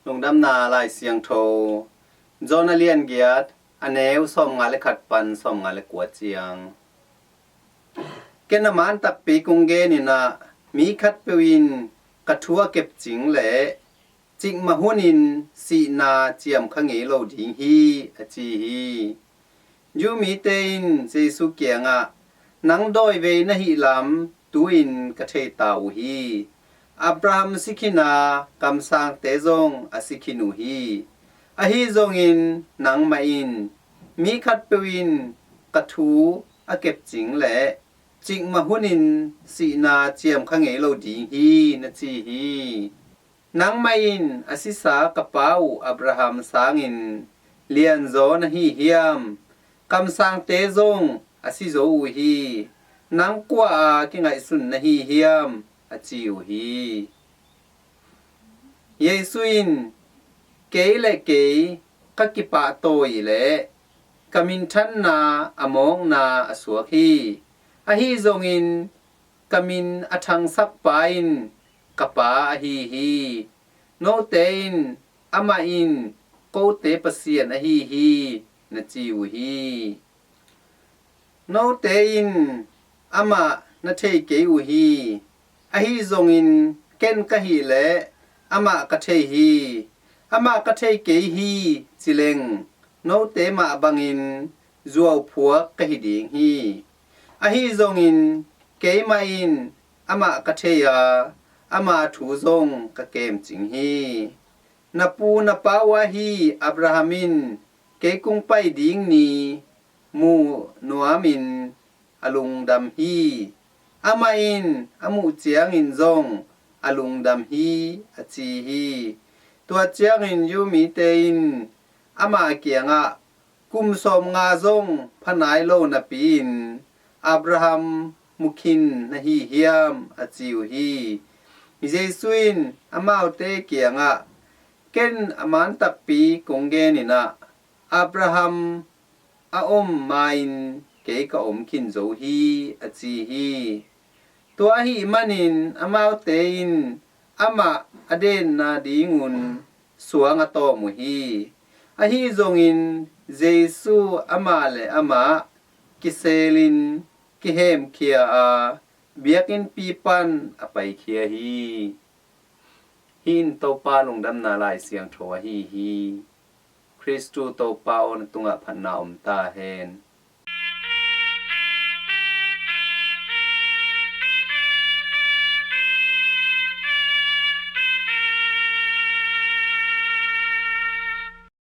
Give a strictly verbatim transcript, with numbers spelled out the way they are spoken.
Lungdamna Lai Siangtho, John a lian giat, a neu sawmnga le khat pan sawmnga le kua ciang. Ken a man takpi kong genin ah, mi khatpeuh in ka thu a kepcing leh cikmah hunin sihna ciam kha ngei lo ding hi, a ci hi. Jew mite in Jesu kiangah, nang dawivei na hih lam tu-in ka thei ta uh hi. Abraham si khin a, kamsangte zong a si khin uh hi. Ahi zongin nangmah in mi khatpeuh in ka thu a kepcing leh cikmah hunin sihna ciam kha ngei lo ding hi, na ci hi. Nangmah in a sisa ka pa uh Abraham sangin lianzaw na hi hiam? Kamsangte zong a si zo uh hi. Nang kua a kingaihsun na hi hiam? A ci uh hi. Jesu in, kei le kei ka kipahtawi leh ka minthanna a mawkna a suak hi. Ahi zongin ka min a thangsak pa in ka pa ahi hi. Note in, amah in kote Pasian ahi hi, na ci uh hi. Note in amah na thei kei uh hi. Ahi zongin ken ka hih leh amah ka thei hi. Amah ka thei kei hi cileng, note mah bangin zuauphuak ka hi ding hi. Ahi zongin keimah in amah ka thei a, ama thu zong ka kemcing hi. Na pu na pa uh ahi Abraham in kei kong pai ding ni mu nuamin a lungdam hi. Amah in a muh ciangin zong a lungdam hi, a ci hi. Tua ciangin Jew mite in ama kiangah, kum sawmnga zong pha nai lo napi-in Abraham mu khin na hi hiam? A ci uh hi. Jesu in amaute kiangah, ken a man takpi kong genin ah, Abraham a om ma-in kei ka om khin zo hi, a ci hi. Tua ahih manin amaute in amah a denna dingun suang a tawm uh hi. Ahi zongin Jesu amah le amah kiselin kihemkhia a, biakinnpi pan a paikhia hi. Hih in Topa lungdamna Lai Siangtho ahi hi. Khristu Topa aw, na tungah phatna om ta hen.